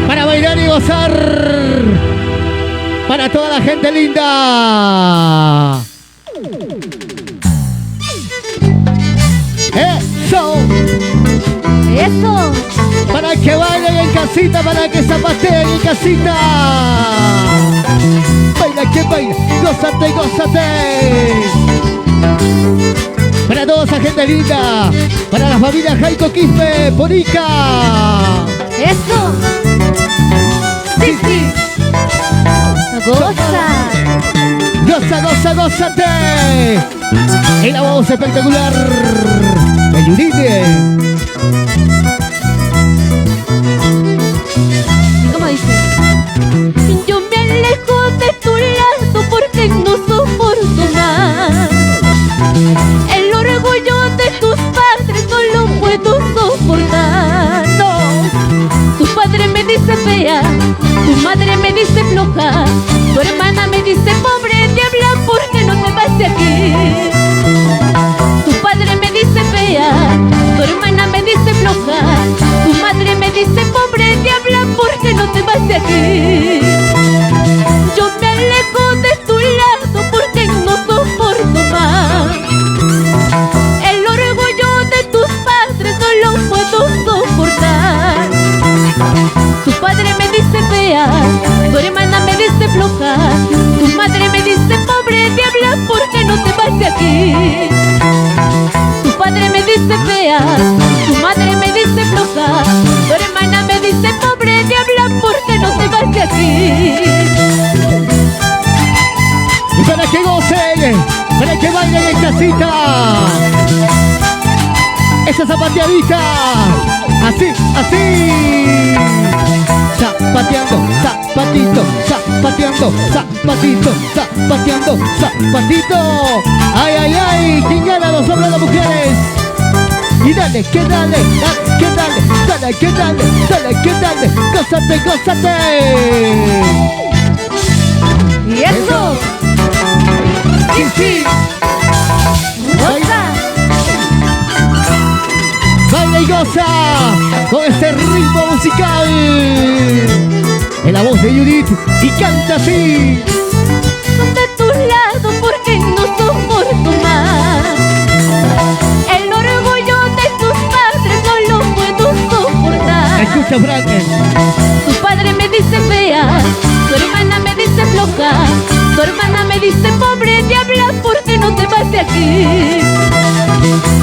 Para bailar y gozar. Para toda la gente linda. Eso. Eso. Para que bailen en casita, para que zapateen en casita. Baila que baila, gózate, gózate. Para toda esa gente linda, para la familia Jaico Quispe, Porica. Eso. Sí, sí. Goza. Goza, goza, gózate. En la voz espectacular de Judith. ¿Y cómo dice? Yo me alejo de tu lado porque no soporto más. El orgullo de tus padres no lo puedo soportar. No. Tu padre me dice fea, tu madre me dice floja, tu hermana me dice pobre diabla, ¿por qué no te vas de aquí? Tu padre me dice fea, tu hermana me dice floja, tu madre me dice pobre diabla, ¿por qué no te vas de aquí? Yo me alejo de tu lado porque no soporto más. El orgullo de tus padres no lo puedo soportar. Tu padre me dice fea, tu hermana me dice floja, tu madre me dice pobre diabla, ¿por qué no te vas de aquí? Tu padre me dice fea, tu madre me dice floja, tu hermana me dice pobre diabla, ¿por qué no te vas de aquí? Y para que gocen, para que bailen en casita. Esa zapateadita, así, así. Zapateando, zapatito, zapateando, zapatito, zapateando, zapatito. Ay, ay, ay, ¿quién gana? Los hombres, las mujeres. Y dale, que dale, dale, que dale, dale, que dale, dale, que dale, gózate, gózate. Y eso. Sí, sí. Goza. Baila y goza con este ritmo musical. En la voz de Judith y canta así. De tu lado porque no soporto más. El orgullo de tus padres no lo puedo soportar. Escucha, Frank. Tu padre me dice fea, tu hermana me dice floja, tu hermana me dice pobre diabla, ¿por qué no te vas de aquí?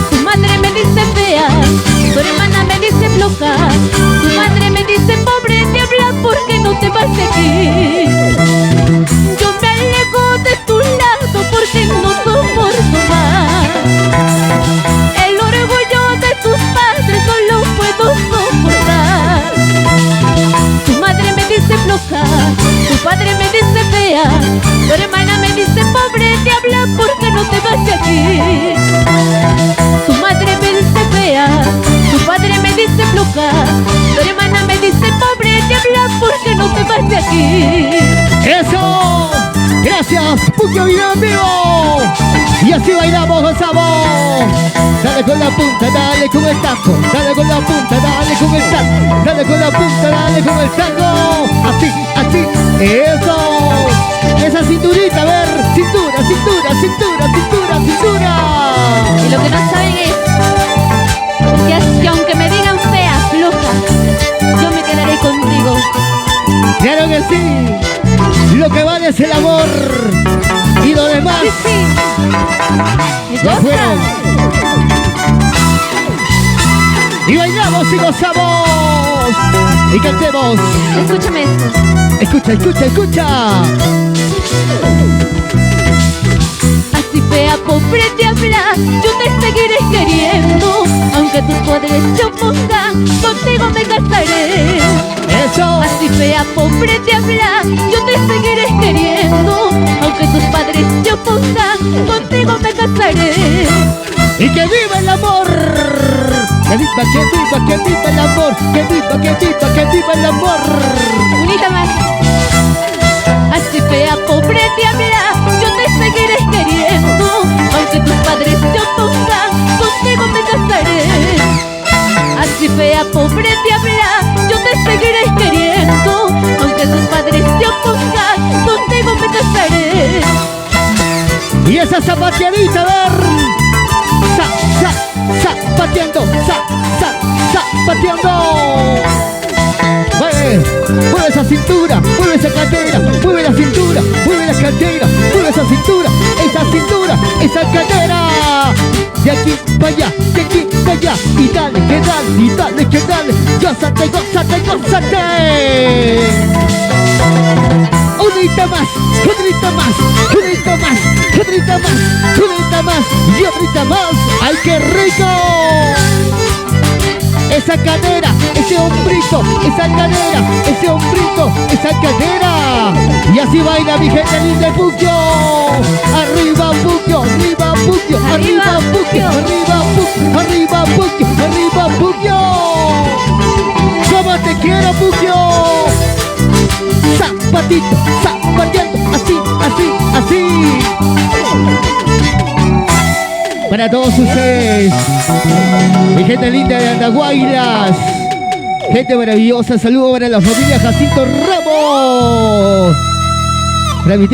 Tu madre me dice fea, tu hermana me dice floja, tu madre me dice pobre diabla, ¿por qué no te vas de aquí? Yo me alejo de tu lado porque no soporto más. El orgullo de tus padres no lo puedo soportar. Tu madre me dice floja, tu padre me dice fea, tu hermana me dice pobre diabla, ¿por qué no te vas de aquí? Tu madre me dice fea, tu padre me dice floja, tu hermana me dice pobre diabla, ¿por qué no te vas de aquí? ¡Eso! ¡Gracias, Puquio Video en vivo! Y así bailamos, gozamos. Dale con la punta, dale con el taco. Dale con la punta, dale con el taco. Dale con la punta, dale con el taco. Así, así, eso. Esa cinturita, a ver, cintura, cintura, cintura, cintura, cintura. Y lo que no saben es que aunque me digan fea, floja, yo me quedaré contigo. Claro que sí. Lo que vale es el amor y lo demás. Sí, sí. Ya fueron. Y bailamos y gozamos. Y cantemos. Escúchame esto. Escucha, escucha, escucha. Así fea, pobre diabla, yo te seguiré queriendo. Aunque tus poderes se opongan, contigo me casaré. Eso. Así fea, pobre diabla, yo te seguiré queriendo. Aunque tus padres se opongan, contigo me casaré. ¡Y que viva el amor! ¡Que viva, que viva, que viva el amor! ¡Que viva, que viva, que viva el amor! Unita más. Así fea, pobre diabla, yo te seguiré queriendo. Aunque tus padres se opongan, contigo me casaré. Así fea, pobre diabla, yo te seguiré queriendo. Esa zapateadita, a ver. Sa, sa, zapateando, sa, sa, zapateando. Mueve, mueve esa cintura, mueve esa cadera, mueve la cintura, mueve la cadera, mueve esa cintura, esa cadera. De aquí para allá, de aquí para allá. Y dale, que dale, y dale, que dale. Gózate, gózate, gózate. Unita más, otrita más, otrita más, otrita más, otrita más y otrita más. ¡Ay, qué rico! Esa cadera, ese hombrito, esa cadera, ese hombrito, esa cadera. Y así baila mi gente linda de Puquio. Arriba Puquio, arriba Puquio, arriba Puquio, arriba Puquio, arriba Puquio, arriba Puquio. ¡Cómo te quiero, Puquio! Zapatito, zapateando, así, así, así. Para todos ustedes, mi gente linda de Andahuaylas, gente maravillosa, saludo para la familia Jacinto Ramos. Para mi